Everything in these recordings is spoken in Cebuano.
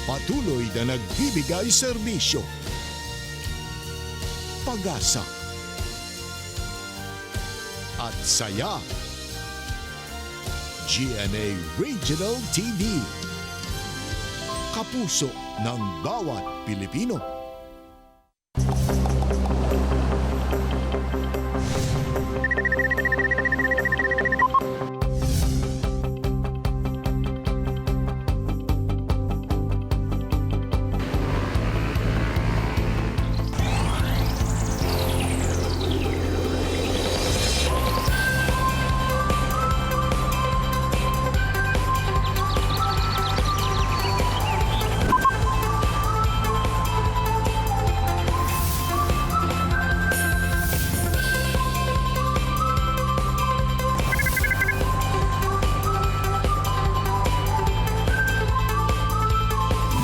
Patuloy na nagbibigay serbisyo, pag-asa, at saya. GMA Regional TV. Kapuso ng bawat Pilipino.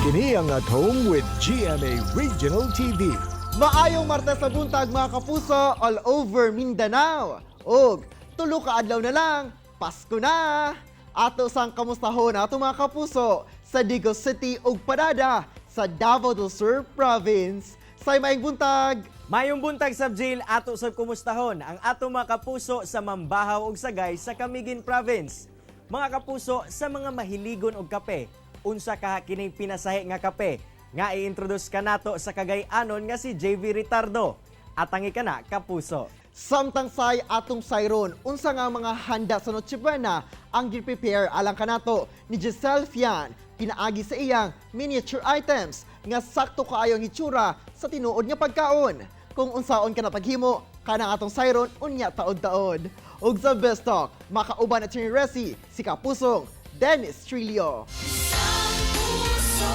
Kini ang At Home with GMA Regional TV. Maayong Martes sa buntag, mga kapuso, all over Mindanao. Og tulo ka adlaw na lang, Pasko na. Ato sang kamustahon ato, mga kapuso, sa Digos City ug Padada sa Davao del Sur Province. Say, maayong buntag. Mayong buntag sab, Jill, ato sa kumustahon ang ato mga kapuso sa Mambahaw ug Sagay sa Camiguin Province. Mga kapuso, sa mga mahiligon og kape, unsa ka kining pinasahi nga kape nga i-introduce kanato sa Cagay-anon nga si JV Ritardo? Atangi ka na, kapuso. Samtang say atong sayron, unsa nga mga handa sa Noche Buena ang gi-prepare alang kanato ni Giselle Fian pinaagi sa iyang miniature items nga sakto kaayo ang itsura sa tinuod nga pagkaon? Kung unsaon ka na paghimo, kanang atong sayron unya taod-taod. Ug sa Best Talk, makauban at Resi, si Kapusong Dennis Trillo. Isang puso,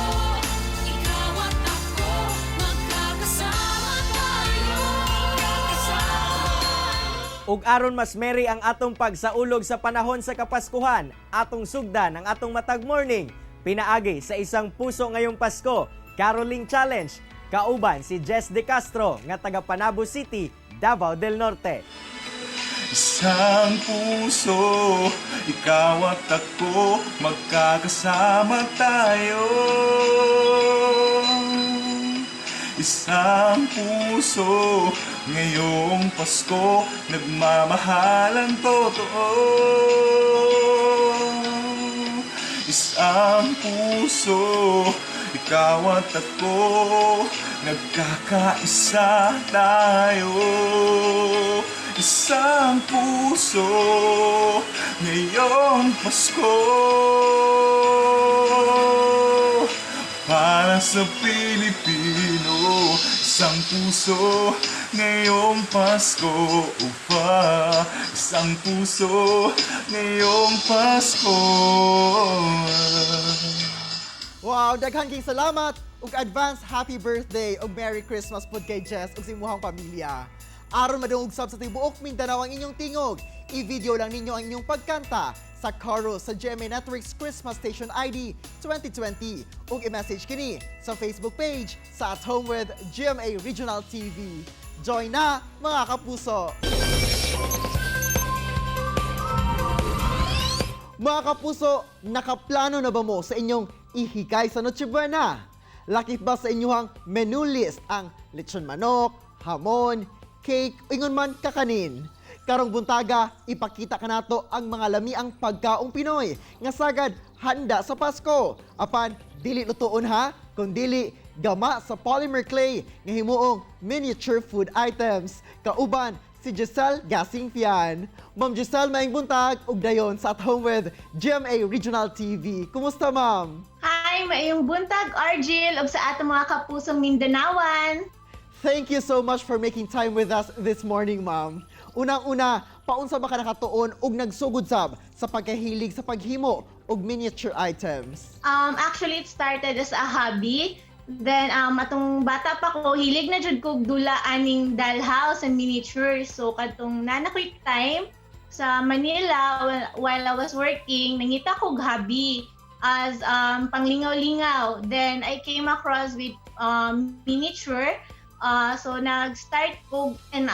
ikaw at ako, magkakasama tayo. Ug aron mas merry ang atong pagsaulog sa panahon sa Kapaskuhan, atong sugdan ang atong matag morning pinaagi sa Isang Puso Ngayong Pasko, Caroling Challenge. Kauban si Jess De Castro nga taga Panabo City, Davao del Norte. Isang puso, ikaw at ako, magkakasama tayo. Isang puso, ngayong Pasko, nagmamahalan totoo. Isang puso, ikaw at ako, nagkakaisa tayo. Isang puso, ngayong Pasko. Para sa Pilipino, isang puso, ngayong Pasko. Upa, isang puso, ngayong Pasko. Wow, daghan king salamat ug advance happy birthday ug Merry Christmas pud kay Jess ug sa imuhang pamilya. Aron madungog sab sa tibuok Mindanao ang inyong tingog, i-video lang ninyo ang inyong pagkanta sa chorus sa GMA Network's Christmas Station ID 2020 ug i-message kini sa Facebook page sa At Home with GMA Regional TV. Join na, mga kapuso! Mga kapuso, nakaplano na ba mo sa inyong ihikay sa Noche Buena? Lakip ba sa inyong menu list ang lechon manok, hamon, cake, o ingon man kakanin? Karong buntaga, ipakita kanato ang mga lamiang pagkaong Pinoy nga sagad handa sa Pasko. Apan, dili lutuon ha, kung dili gama sa polymer clay nga himuong miniature food items. Kauban si Giselle Gasingfian. Ma'am Giselle, maayong buntag ug dayon sa At Home with GMA Regional TV. Kumusta, ma'am? Hi, maayong buntag, Argil, ug sa atong mga kapusong Mindanawan. Thank you so much for making time with us this morning, ma'am. Unang-una, paunsa ba ka nakatuon ug nagsugod sab sa pagkahilig sa paghimo og miniature items? Actually, it started as a hobby. Then, atong bata pa ko, hilig na jud kog dula aning dollhouse and miniatures. So, katong naa koy time sa Manila while I was working, nangita kog hobby as panglingaw-lingaw. Then, I came across with miniature. So, nag-start ko and,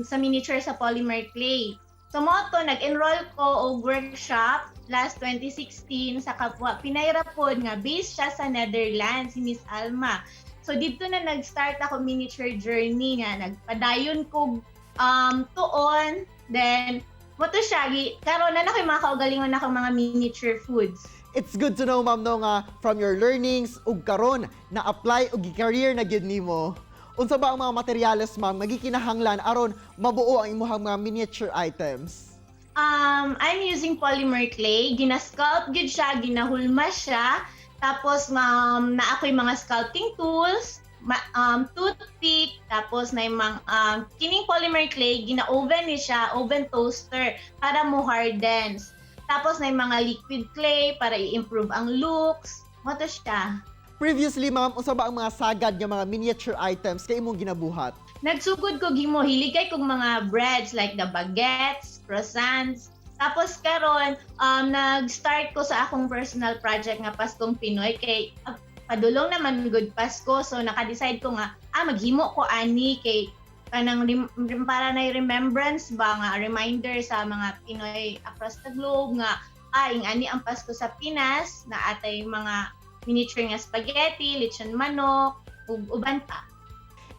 sa miniature sa polymer clay. So, So mao to, nag-enroll ko og workshop last 2016 sa Kapwa Pinayra pod nga based siya sa Netherlands, si Miss Alma. So dito na nag-start ako miniature journey nga nagpadayon ko tuon, then mao to siya karon na na koy mga kaugalingon na akong mga miniature foods. It's good to know, ma'am, no, nga from your learnings ug karon na apply ug gi-career na gyud nimo. Unsa ba ang mga materyales, ma'am, nga gikinahanglan aron mabuo ang imong mga miniature items? I'm using polymer clay. Gina-sculpt gyud siya, ginahulma siya. Tapos naa ko'y mga sculpting tools, toothpick, tapos na yung mga, kining polymer clay, gina-oven ni siya, oven toaster para mo hardens. Tapos na yung mga liquid clay para i-improve ang looks. Mao to siya. Previously, ma'am, unsa ba ang mga sagad nga mga miniature items kay imong ginabuhat? Nagsugod ko gimo hilig kay kog mga breads like the baguettes, croissants. Tapos karon nag-start ko sa akong personal project nga Paskong Pinoy kay padulong naman gud Pasko, so naka-decide ko nga maghimo ko ani kay kanang para na remembrance ba nga reminder sa mga Pinoy across the globe nga ing-ani ang Pasko sa Pinas na atay mga miniature nga spaghetti, lechon manok, ug uban pa.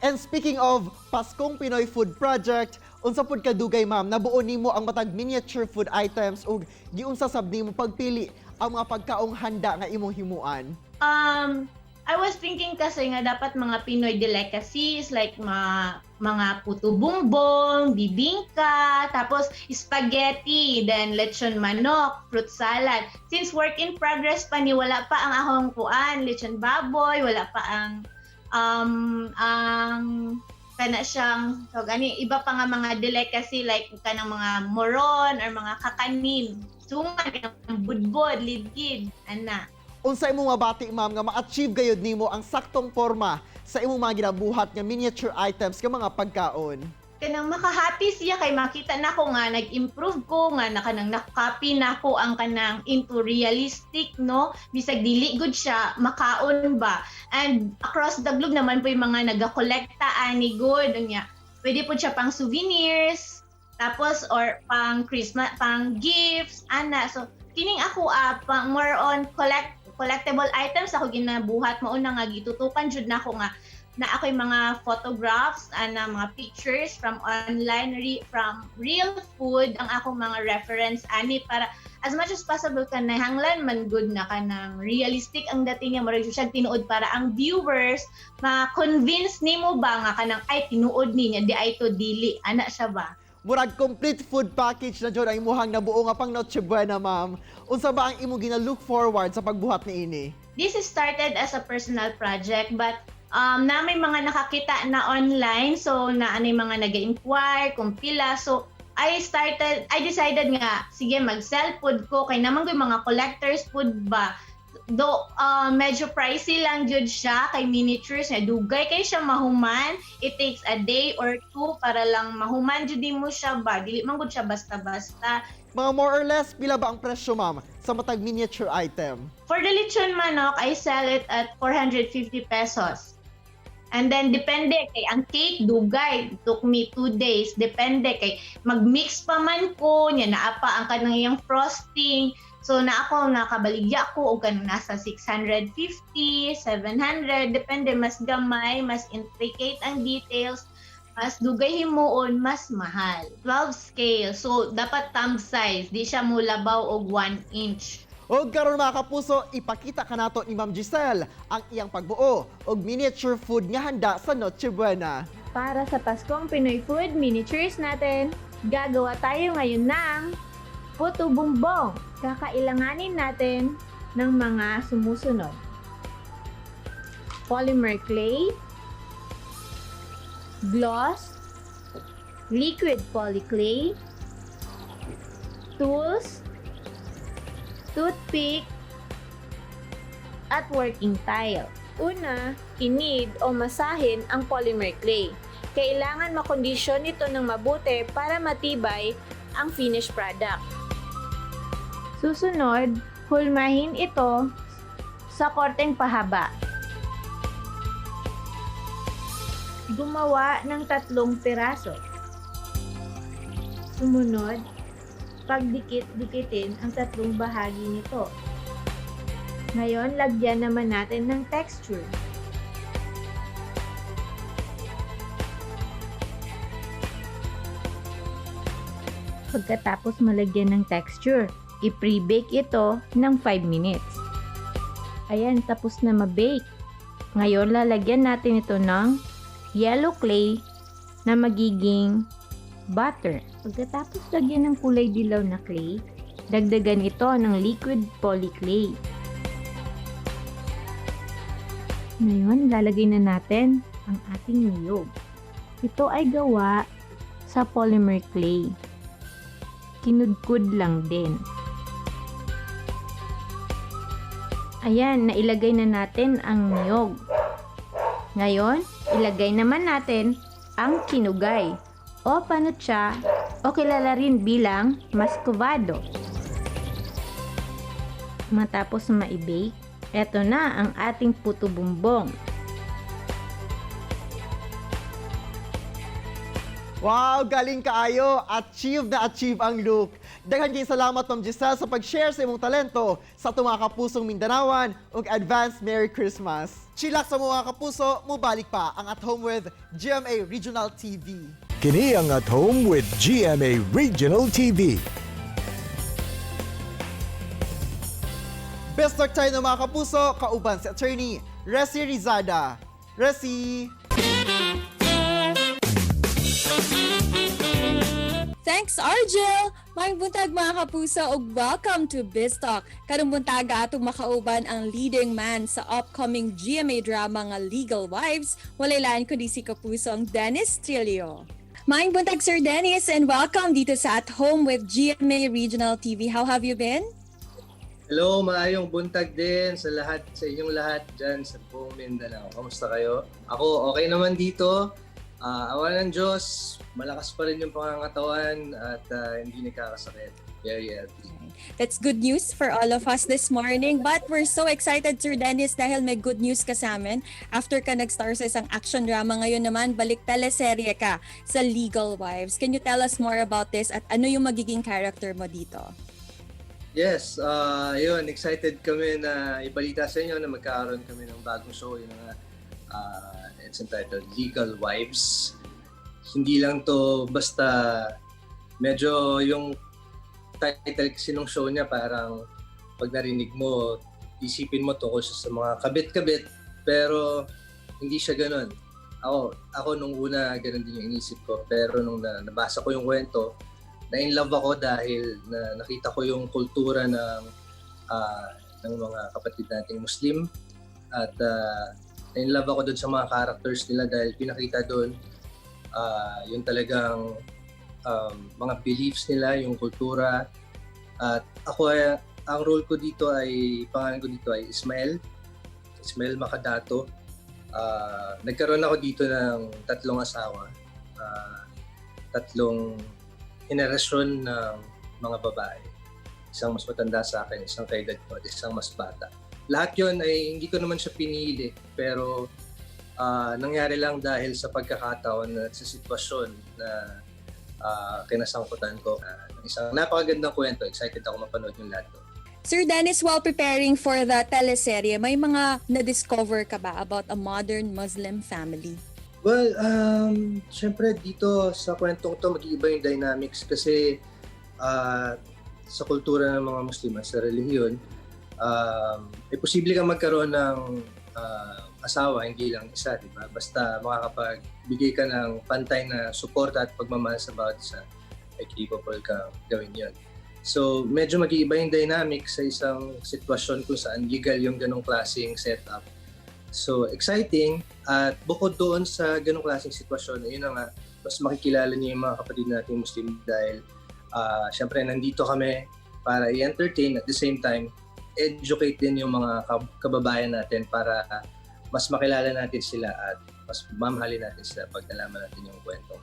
And speaking of Paskong Pinoy Food Project, unsa pud kadugay, ma'am, nabuo nimo ang matag miniature food items ug giunsa sab nimo pagpili ang mga pagkaong handa nga imong himuan? I was thinking kasi nga dapat mga Pinoy delicacies like mga puto bumbong, bibingka, tapos spaghetti, then lechon manok, fruit salad. Since work in progress pa ni, wala pa ang akong kuan, lechon baboy, wala pa ang kana siyang so gani iba pa nga mga delicacy like kanang mga moron or mga kakanin, suman, kanang budbod, lidgid, ana. Unsa imong mabati, ma'am, nga ma-achieve gayud nimo ang saktong porma sa imong mga ginabuhat nga miniature items nga mga pagkaon? Kanang makahappy siya kay makita na ko nga nag-improve ko nga na kanang na-copy na ko ang kanang into realistic, no, bisag dili gud siya makaon ba. And across the globe naman po yung mga nagakolekta ani good unya pwede po siya pang souvenirs tapos or pang Christmas, pang gifts ana. So kining ako pang more on collectible items ako ginabuhat. Mao na nga gitutukan jud nako nga na ako'y mga photographs ana, mga pictures from online, from real food ang akong mga reference ani para as much as possible kanahanglan man good na kanang realistic ang dating niya, murag siya tinuod para ang viewers ma-convince nimo ba nga kanang ay tinuod niya di ay to dili ana siya ba. Murag complete food package na jud ang imuhang nabuo nga pang Noche Buena, ma'am. Unsa ba ang imong gina-look forward sa pagbuhat niini? This is started as a personal project, but na may mga nakakita na online, so na ano yung mga nag-inquire kung pila. So I decided nga sige, mag-sell food ko kay naman ko yung mga collectors food ba do medyo pricey lang jud siya kay miniatures nga dugay kay siya mahuman. It takes a day or two para lang mahuman jud mo siya ba, dili man gud siya basta-basta. Mga more or less, pila ba ang presyo, ma'am, sa matag miniature item? For the lechon manok, I sell it at 450 pesos. And then depende kay ang cake dugay, took me 2 days. Depende kay mag-mix pa man ko, nya naa pa ang kanang iyang frosting. So na ako nakabaligya ko og kanang nasa 650, 700, depende. Mas gamay, mas intricate ang details, mas dugay himuon, mas mahal. 12 scale. So dapat thumb size, di siya mulabaw og 1 inch. Og karon, mga kapuso, ipakita kanato ni Ma'am Giselle ang iyang pagbuo og miniature food nga handa sa Noche Buena. Para sa Paskong Pinoy Food Miniatures natin, gagawa tayo ngayon ng puto bumbong. Kakailanganin natin ng mga sumusunod: polymer clay, gloss, liquid polyclay, tools, toothpick, at working tile. Una, i-knead o masahin ang polymer clay. Kailangan makondisyon ito ng mabuti para matibay ang finished product. Susunod, hulmahin ito sa korteng pahaba. Gumawa ng tatlong piraso. Sumunod, Pagdikit-dikitin ang tatlong bahagi nito. Ngayon, lagyan naman natin ng texture. Pagkatapos malagyan ng texture, i-pre-bake ito ng 5 minutes. Ayan, tapos na ma-bake. Ngayon, lalagyan natin ito ng yellow clay na magiging butter. Pagkatapos lagyan ng kulay dilaw na clay, dagdagan ito ng liquid polyclay. Ngayon, lalagay na natin ang ating niyog. Ito ay gawa sa polymer clay. Kinudkud lang din. Ayan, nailagay na natin ang niyog. Ngayon, ilagay naman natin ang kinugay o panutsa o kilala rin bilang mascovado. Matapos maibake, eto na ang ating puto bumbong. Wow, galing kaayo. Achieve na achieve ang look. Daghan kayong salamat, Ma'am Giselle, sa pag-share sa imong talento sa atong mga kapusong Mindanaoan ug advance Merry Christmas. Chillax sa mga kapuso, mubalik pa ang At Home with GMA Regional TV. Kini ang At Home with GMA Regional TV. Best talk tayo ng mga kapuso, kauban si Attorney Resi Rizada. Resi! Thanks, Argel! Maayong buntag, mga kapuso, ug welcome to BizTalk. Karong buntaga atong makauban ang leading man sa upcoming GMA drama nga Legal Wives. Walay lain kundi si kapuso ang Dennis Trillo. Maayong buntag, Sir Dennis, and welcome dito sa At Home with GMA Regional TV. How have you been? Hello, maayong buntag din sa lahat, sa inyong lahat dyan sa buong Mindanao. Kamusta kayo? Ako, okay naman dito. Awa ng Diyos, malakas pa rin yung pangangatawan at hindi nagkakasakit. Very healthy. That's good news for all of us this morning. But we're so excited, Sir Dennis, dahil may good news ka sa amin. After ka nag-star sa isang action drama, ngayon naman, balik teleserye ka sa Legal Wives. Can you tell us more about this at ano yung magiging character mo dito? Yes, yun, excited kami na ibalita sa inyo na magkakaroon kami ng bagong show. Yun na nga, it's entitled Legal Wives. Hindi lang to basta medyo yung title kasi nung show niya, parang pag narinig mo, isipin mo tungkol siya sa mga kabit-kabit, pero hindi siya ganun. Ako nung una, ganun din yung inisip ko. Pero nung nabasa ko yung kwento, na-in love ako dahil na nakita ko yung kultura ng mga kapatid nating Muslim at na-in love ako doon sa mga characters nila dahil pinakita doon yung talagang mga beliefs nila, yung kultura. At ako ay, ang role ko dito ay, pangalan ko dito ay Ismael. Ismael Makadato. Nagkaroon ako dito ng tatlong asawa. Tatlong henerasyon ng mga babae. Isang mas matanda sa akin, isang kaedad ko, at isang mas bata. Lahat yon ay hindi ko naman siya pinili, pero nangyari lang dahil sa pagkakataon at sa sitwasyon na kinasangkutan ko. Isang napakagandang kwento. Excited ako mapanood yung lahat to. Sir Dennis, while preparing for the teleserye, may mga na-discover ka ba about a modern Muslim family? Well, syempre dito sa kwentong to mag-iiba yung dynamics kasi sa kultura ng mga Muslim at sa relihiyon, eh, posible kang magkaroon ng asawa, hindi lang isa, di ba? Basta makakapagbigay ka ng pantay na suporta at pagmamahal sa bawat isa, ay capable ka gawin yun. So, medyo mag-iiba yung dynamic sa isang sitwasyon kung saan legal yung ganong klaseng setup. So, exciting. At bukod doon sa ganong klaseng sitwasyon, ayun na nga, mas makikilala niyo yung mga kapatid nating Muslim dahil syempre nandito kami para i-entertain, at the same time, educate din yung mga kababayan natin para mas makilala natin sila at mas mamahalin natin sila pag nalaman natin yung kwento.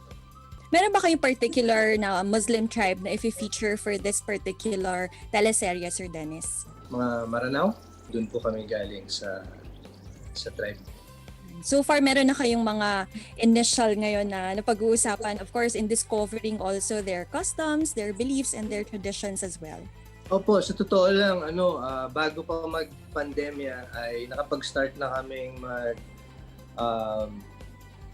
Meron ba kayong particular na Muslim tribe na i-feature for this particular teleserye, Sir Dennis? Mga Maranao, doon po kami galing sa tribe. So far, meron na kayong mga initial ngayon na napag-uusapan, of course, in discovering also their customs, their beliefs, and their traditions as well. Opo, sa totoo lang, ano, bago pa mag-pandemya ay nakapag-start na kaming mag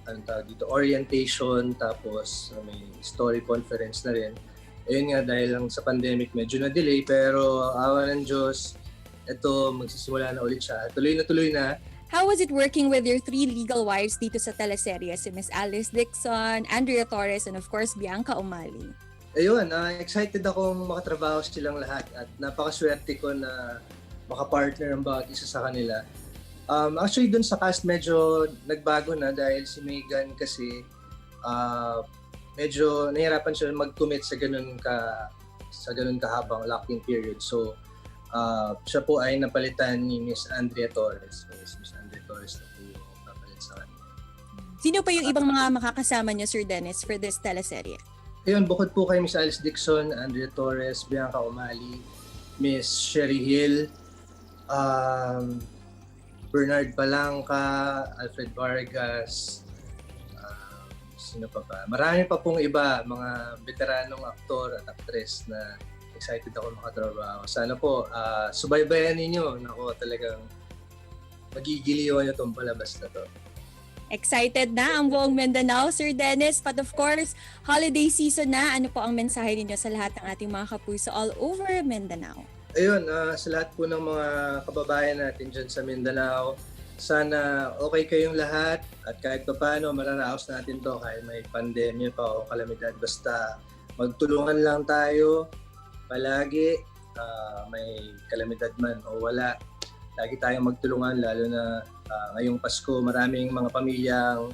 anong tawag dito, orientation, tapos may story conference na rin. Ayun nga, dahil lang sa pandemic medyo na-delay, pero awa ng Diyos, ito, magsisimula na ulit siya. Tuloy na tuloy na. How was it working with your three legal wives dito sa teleserye? Si Miss Alice Dixon, Andrea Torres, and of course, Bianca Umali. Ayun, excited akong makatrabaho silang lahat at napakaswerte ko na makapartner ang bawat isa sa kanila. Actually, dun sa cast medyo nagbago na dahil si Megan kasi medyo nahirapan siya mag-commit sa ganun kahabang lock-in period. So, siya po ay napalitan ni Miss Andrea Torres. So, si Miss Andrea Torres na po yung papalit sa kanya. Sino pa yung ibang mga makakasama niyo, Sir Dennis, for this teleserye? Ayun, bukod po kay Miss Alice Dixon, Andrea Torres, Bianca Umali, Miss Sherry Hill, Bernard Balangca, Alfred Vargas, sino pa ba? Marami pa pong iba, mga veteranong aktor at aktres na excited ako makatrabaho. Sana po, subaybayan ninyo. Nako, talagang magigiliwan nyo itong palabas na to. Excited na ang buong Mindanao, Sir Dennis. But of course, holiday season na. Ano po ang mensahe ninyo sa lahat ng ating mga kapuso all over Mindanao? Ayun, sa lahat po ng mga kababayan natin dyan sa Mindanao, sana okay kayong lahat at kahit pa paano mararaos natin to kahit may pandemya pa o kalamidad. Basta magtulungan lang tayo palagi, may kalamidad man o wala. Lagi tayong magtulungan, lalo na ngayong Pasko, maraming mga pamilyang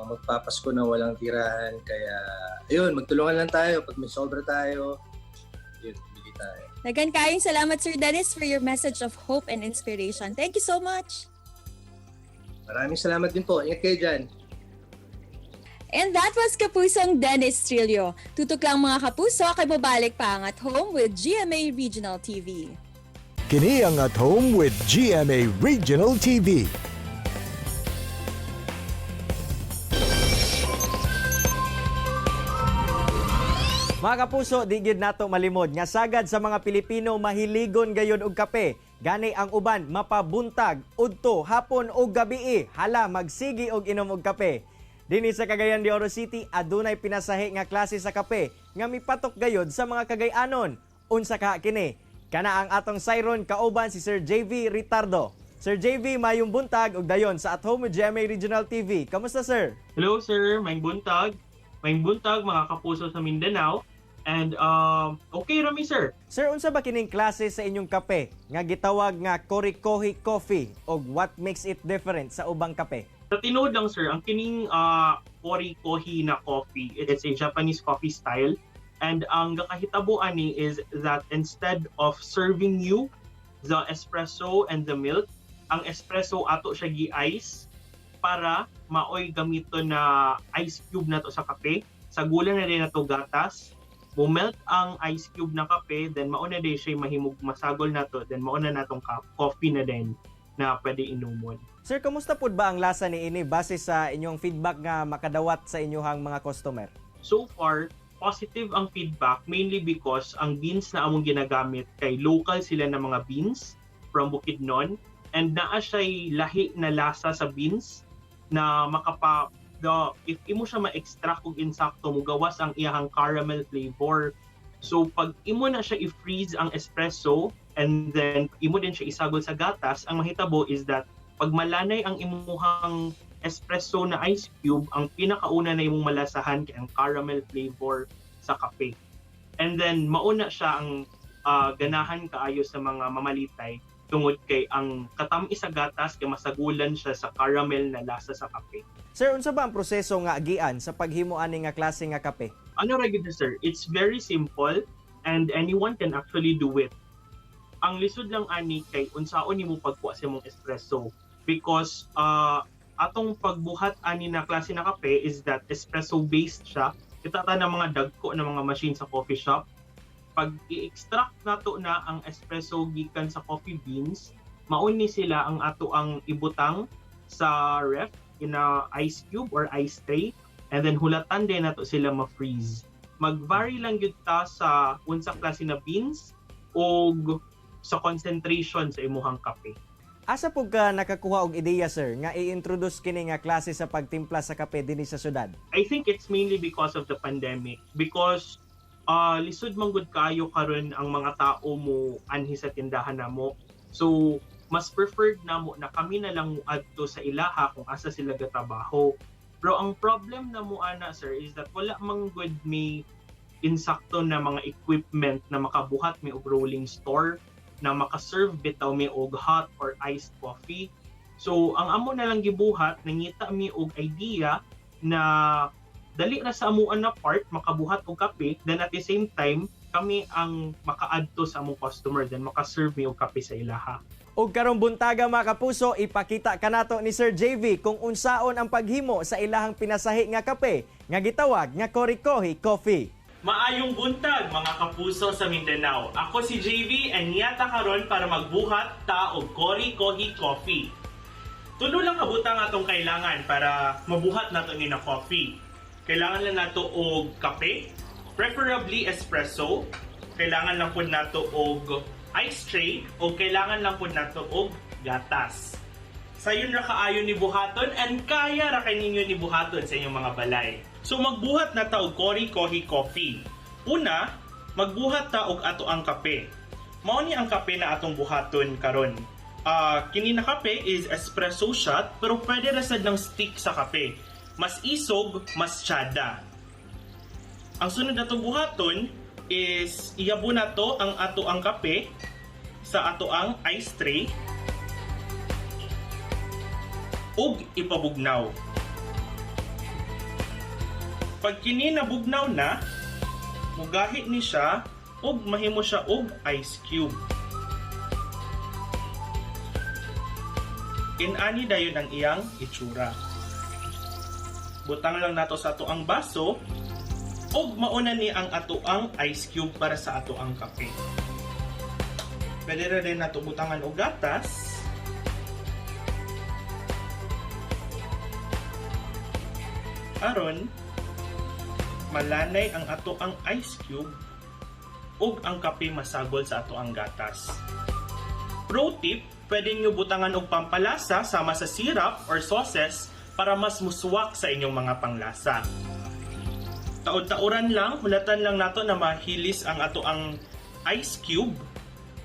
magpapasko na walang tirahan. Kaya ayun, magtulungan lang tayo. Pag may sobra tayo, yun, bigay tayo. Dagan kayong salamat, Sir Dennis, for your message of hope and inspiration. Thank you so much. Maraming salamat din po. Ingat kayo dyan. And that was Kapusong Dennis Trillo. Tutok lang, mga kapuso, kay mobalik pa ang At Home with GMA Regional TV. Kini ang At Home with GMA Regional TV. Mga kapuso, di gyud nato malimod nga sagad sa mga Pilipino mahiligon gayon og kape. Gani ang uban mapabuntag, udto, hapon o gabii, hala magsigi og inom og kape. Dinhi sa Cagayan de Oro City, adunay pinasahi nga klase sa kape nga mipatok gayod sa mga Cagayanon. Unsa ka kini? Kana ang atong sayron kauban si Sir JV Ritardo. Sir JV, mayong buntag ug dayon sa At Home with GMA Regional TV. Kamusta, sir? Hello, sir, maayong buntag. Maayong buntag, mga kapuso sa Mindanao. And okay rami, sir. Sir, unsa ba kining klase sa inyong kape nga gitawag nga Korikohi Coffee og what makes it different sa ubang kape? Sa tinuod lang, sir, ang kining Kori Kohi na coffee, it's a Japanese coffee style. And ang gakahitabo ani is that instead of serving you the espresso and the milk, ang espresso ato siya gi-ice para maoy gamito na ice cube nato sa kape. Sagulan na din nato gatas. Mumelt ang ice cube na kape, then mauna din siya mahimog masagol nato, then mauna natong coffee na din na pwede inumon. Sir, kamusta pud ba ang lasa ni ini base sa inyong feedback nga makadawat sa inyong mga customer? So far, positive ang feedback, mainly because ang beans na among ginagamit kay local sila na mga beans from Bukidnon, and naa siya'y lahi na lasa sa beans na makapa the if imo siya ma-extract og insakto, mugawas ang iyahang caramel flavor. So pag imo na siya i-freeze ang espresso and then imo din siya isagol sa gatas, ang mahitabo is that pag malanay ang imuhang espresso na ice cube, ang pinakauna na imong malasahan kay ang caramel flavor sa kape. And then mauna siya ang ganahan kaayo sa mga mamalitay tungod kay ang katam-is sa gatas kay masagulan siya sa caramel na lasa sa kape. Sir, unsa ba ang proseso nga agian sa paghimo ani nga klase nga kape? Ano ra gyud, sir? It's very simple and anyone can actually do it. Ang lisod lang ani kay unsaon nimo pagkuha sa imong espresso, because atong pagbuhat ani na klase na kape is that espresso based siya. Kita ta ng mga dagko na mga machine sa coffee shop. Pag i-extract nato na ang espresso gikan sa coffee beans, mauni sila ang ato ang ibutang sa ref in a ice cube or ice tray and then hulatan din nato sila ma-freeze. Mag-vary lang gyud ta sa unsa klase na beans og sa concentration sa imuhang kape. Asa pud ka nakakuha og ideya, sir, nga i-introduce kini nga klase sa pagtimpla sa kape dinhi sa syudad? I think it's mainly because of the pandemic, because lisod man gud kaayo karon ang mga tao mo anhi sa tindahan namo. So mas preferred namo na kami na lang adto sa ilaha kung asa sila gatrabaho. Pero ang problem namo ana, sir, is that wala man gud may insakto na mga equipment na makabuhat mi og rolling store na makaserve bitaw mi og hot or iced coffee. So ang amo na lang gibuhat, nangita mi og idea na dali ra sa amuan na part makabuhat og kape, then at the same time kami ang makaadto sa among customer, then makaserve mi og kape sa ilaha. Ug karong buntaga, mga kapuso, ipakita kanato ni Sir JV kung unsaon ang paghimo sa ilahang pinasahi nga kape nga gitawag nga Korikohi Coffee. Maayong buntag, mga kapuso sa Mindanao. Ako si JV and niyata karon para magbuhat ta og Kori Kohi Coffee. Tulo lang kabutang atong kailangan para mabuhat nato ni na coffee. Kailangan lang nato og kape, preferably espresso. Kailangan lang pud nato og ice tray o kailangan lang pud nato og gatas. Sayon ra kaayo ni buhaton and kaya ra kay ninyo ni buhaton sa inyong mga balay. So magbuhat na ta og Kori Kohi Coffee. Una, magbuhat ta og ato ang kape. Mao ni ang kape na atong buhaton karon. Kini na kape is espresso shot, pero pwede ra sad ng stick sa kape. Mas isog, mas tsada. Ang sunod na itong buhaton is iyabo na to ang ato ang kape sa ato ang ice tray ug ipabugnaw. Pag kini nabugnaw na, mugahi ni siya ug mahimo siya og ice cube. Inani dayon ang iyang itsura. Butang lang nato sa ato ang baso ug mauna ni ang ato ang ice cube para sa ato ang kape. Pwede ra din nato butangan og gatas. Aron malanay ang ato ang ice cube ug ang kape masagol sa ato ang gatas. Pro tip, pwede nyo butangan og pampalasa sama sa syrup or sauces para mas muswak sa inyong mga panglasa. Taod-taoran lang, hulatan lang nato na mahilis ang ato ang ice cube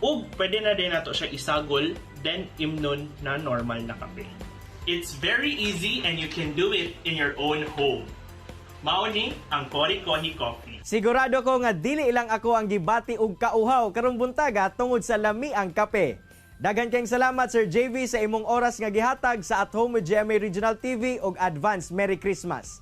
ug pwede na din nato siya isagol then imnon na normal na kape. It's very easy and you can do it in your own home. Mao ni ang Kori Kohi Coffee. Sigurado ko nga dili lang ako ang gibati og kauhaw karong buntaga tungod sa lami ang kape. Daghan kayong salamat, Sir JV, sa imong oras nga gihatag sa At Home with GMA Regional TV ug advance Merry Christmas.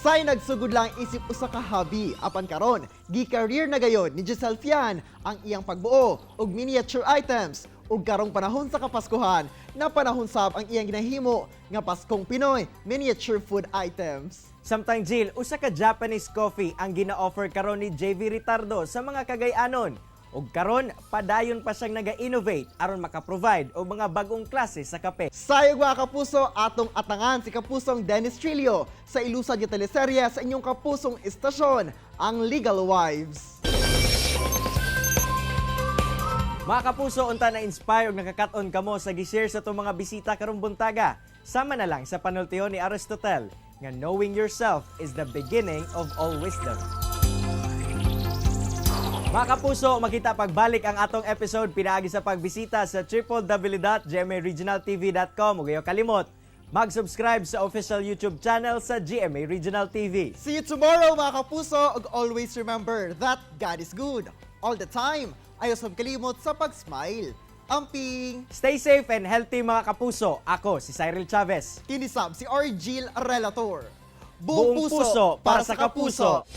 Say nagsugod lang isip usa ka hobby apan karon gi-career na gayon ni Giselle Fian ang iyang pagbuo og miniature items, ug karong panahon sa Kapaskuhan na panahon sab ang iyang ginahimo nga Paskong Pinoy miniature food items. Samtang Jill, usa ka Japanese coffee ang gina-offer karon ni JV Ritardo sa mga Kagay-anon. Ug karon padayon pa siyang naga-innovate aron maka-provide og mga bagong klase sa kape. Sayog, mga kapuso, atong atangan si Kapusong Dennis Trillo sa ilusad nga teleserye sa inyong kapusong istasyon, ang Legal Wives. Mga kapuso, unta na inspire ug nakakaton kamo sa gi-share sa atong mga bisita karong buntaga. Sama na lang sa panultihon ni Aristotle nga knowing yourself is the beginning of all wisdom. Mga kapuso, makita pagbalik ang atong episode pinaagi sa pagbisita sa www.gmaregionaltv.com ug ayaw kalimot mag-subscribe sa official YouTube channel sa GMA Regional TV. See you tomorrow, mga kapuso, ug always remember that God is good all the time. Ayaw sab kalimot sa pag-smile. Amping! Stay safe and healthy, mga kapuso. Ako si Cyril Chavez. Kini sab si Argil Relator. Buong puso para sa kapuso.